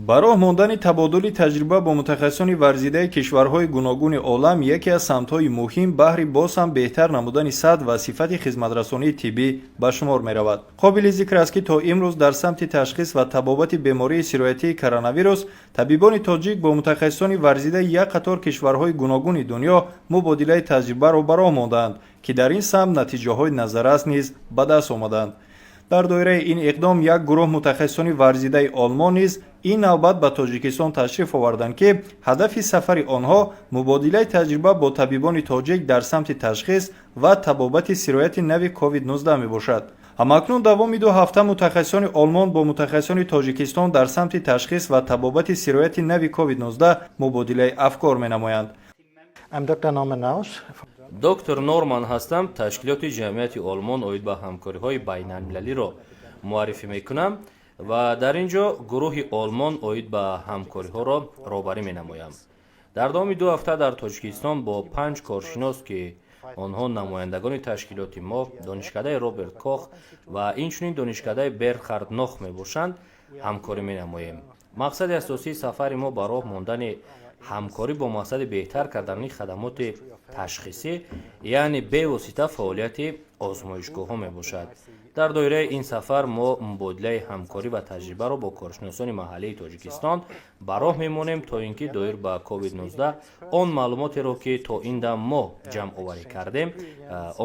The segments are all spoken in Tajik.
Ба роҳ мондани табодули таҷриба бо мутахассисони варзидаи кишварҳои гуногуни олам яке аз самтҳои муҳим баҳри боз ҳам беҳтар намудани сатҳ ва сифати хизматрасонии тиббӣ ба шумор меравад. Қобили зикр аст, ки то имрӯз дар самти ташхис ва табобати бемории сироятии коронавирус табибони тоҷик бо мутахассисони варзидаи як қатор кишварҳои гуногуни дунё мубодилаи таҷрибаро ба роҳ мондаанд, ки дар ин самт натиҷаҳои назаррас низ ба даст омаданд. Дар доираи ин иқдом як гурӯҳ мутахассисони варзидаи Олмон низ ин навбат ба Тоҷикистон ташриф оварданд, ки ҳадафи сафари онҳо мубодилаи таҷриба бо табибони тоҷик дар самти ташхис ва табобати сирояти нави COVID-19 мебошад. Ҳамакнун давоми 2 ҳафта мутахассисони Олмон бо мутахассисони Тоҷикистон дар самти ташхис ва табобати сирояти нави COVID-19 мубодилаи афкор менамоянд. I'm Dr. Norman Nausch. Доктор Норман ҳастам. Ташкилоти Ҷамъияти Олмон оид ба ҳамкориҳои байналмилалиро муаррифӣ мекунам ва дар ин ҷо гурӯҳи Олмон оид ба ҳамкориҳоро роҳбарӣ менамоям. Дар давоми 2 ҳафта дар Тоҷикистон бо панҷ коршинос, ки онҳо намояндагони ташкилоти мо, Донишкадаи Роберт Кох ва инчунин Донишкадаи Бернхард Нох мебошанд, ҳамкорӣ менамоем. Мақсади асосии сафари мо ба роҳ мондани ҳамкорӣ бо мақсади беҳтар кардани хадамоти ташхисӣ, яъне бевосита фаъолияти озмоишгоҳҳо мебошад. Дар доираи ин сафар мо мубодилаи ҳамкорӣ ва таҷрибаро бо коршиносони маҳаллии Тоҷикистон ба роҳ мемонем, то ин ки доир ба COVID-19 он маълумотеро, ки то ин дам мо ҷамъоварӣ кардем,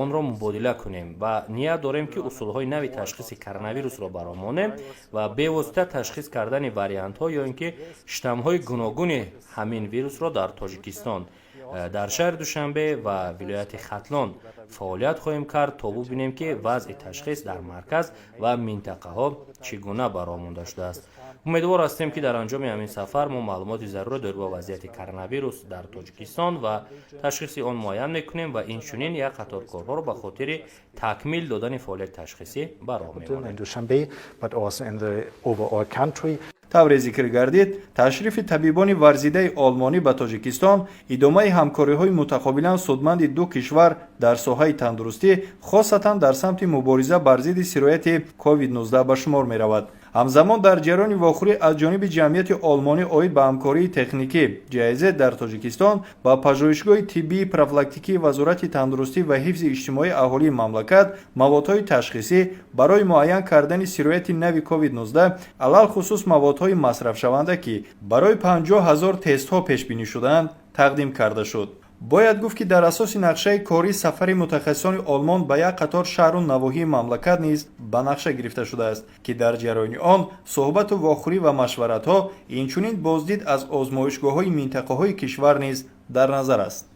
онро мубодила кунем ва ният дорем, ки усулҳои нави ташхиси коронавирусро ба роҳ монем ва бевосита ташхис кардани вариантҳо ё ин ки штаммҳои гуногуни ҳамин вирусро дар Тоҷикистон, дар шаҳри Душанбе ва вилояти Хатлон фаъолият хоҳем кард, то бубинем, ки вазъи ташхис дар марказ ва минтақаҳо чӣ гуна ба роҳ монда шудааст. Умедвор ҳастем, ки дар анҷоми ҳамин сафар мо маълумоти зарурро доир ба вазъияти коронавирус дар Тоҷикистон ва ташхиси он муайян мекунем ва инчунин як қатор корҳоро ба хотири такмил додани фаъолияти ташхисӣ ба роҳ мемонем. Тавре зикр гардид, ташрифи табибони варзидаи олмонӣ ба Тоҷикистон идомаи ҳамкориҳои мутақобилан судманди ду кишвар дар соҳаи тандурустӣ, хосатан дар самти мубориза бар зидди сирояти COVID-19 ба шумор меравад. Ҳамзамон дар ҷараёни вохӯрӣ аз ҷониби Ҷамъияти олмонӣ оид ба ҳамкории техникӣ GIZ дар Тоҷикистон ба Пажӯҳишгоҳи тиббии профилактикии Вазорати тандурустӣ ва ҳифзи иҷтимоии аҳолии мамлакат маводҳои ташхисӣ барои муайян кардани сирояти нави COVID-19, алалхусус маводҳои масрафшаванда, ки барои 50 000 тестҳо пешбинӣ шудаанд, тақдим карда шуд. Бояд гуфт, ки дар асоси нақшаи корӣ сафари мутахассисони Олмон ба як қатор шаҳру навоҳии мамлакат низ ба нақша гирифта шудааст, ки дар ҷараёни он суҳбату вохӯрӣ ва машваратҳо, инчунин боздид аз озмоишгоҳҳои минтақаҳои кишвар низ дар назар аст.